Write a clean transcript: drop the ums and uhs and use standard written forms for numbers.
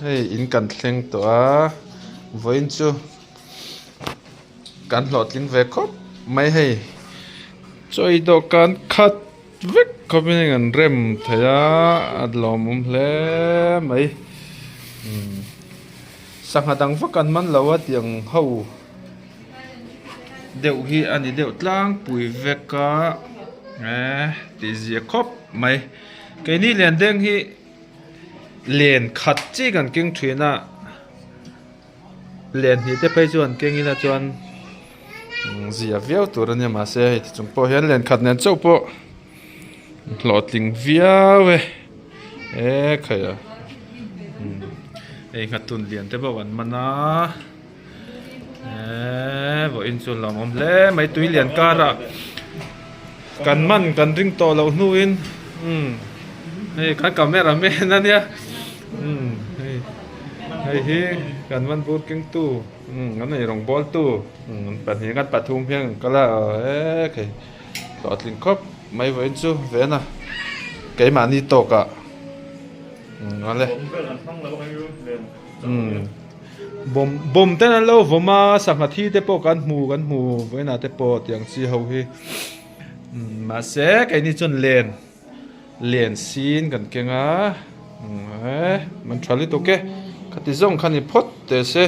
Hei in kan thleng tawh a vawiin chu kan hlawhtling ve khawp mai hei chawi dawhkan khat vek khawpin hei an rem thei a a lawmawm hle mai sangha dang vak an man lo a tiang ho deuh hi a ni deuh tlangpui vek a eh tih zia khawp mai keini lian deng hi. Len khat chi kan keng thin a len hnih te phei chu an keng ila chuan zia viau tur a nia mahse hei ti chung pawh hian len khat nen chauh pawh hlawhtling viau e e khai a hei nghatun lian te pawh kan man a eee vawiin chu lawmawm hle mai tui lian karah kan man kan ring tawh loh hnuin umm hei kan camera man a nia umm hei hei hi kan man bur keng tu umm kan ei rawng bawl tu umm pahnih kan pathum hian kan kal a eee khei hlawhtling khawp mai vawiin chu vena keimahni tawkah umm ale umm. Bawm bawm ten an lo vawm a sangha thi te pawh kan hmu kan hmu vawiinah te pawh tiang chi ho hi mahse keini chuan len len sin kan keng a eh man tha lutuk e khati zawng kha ni phawt teh se.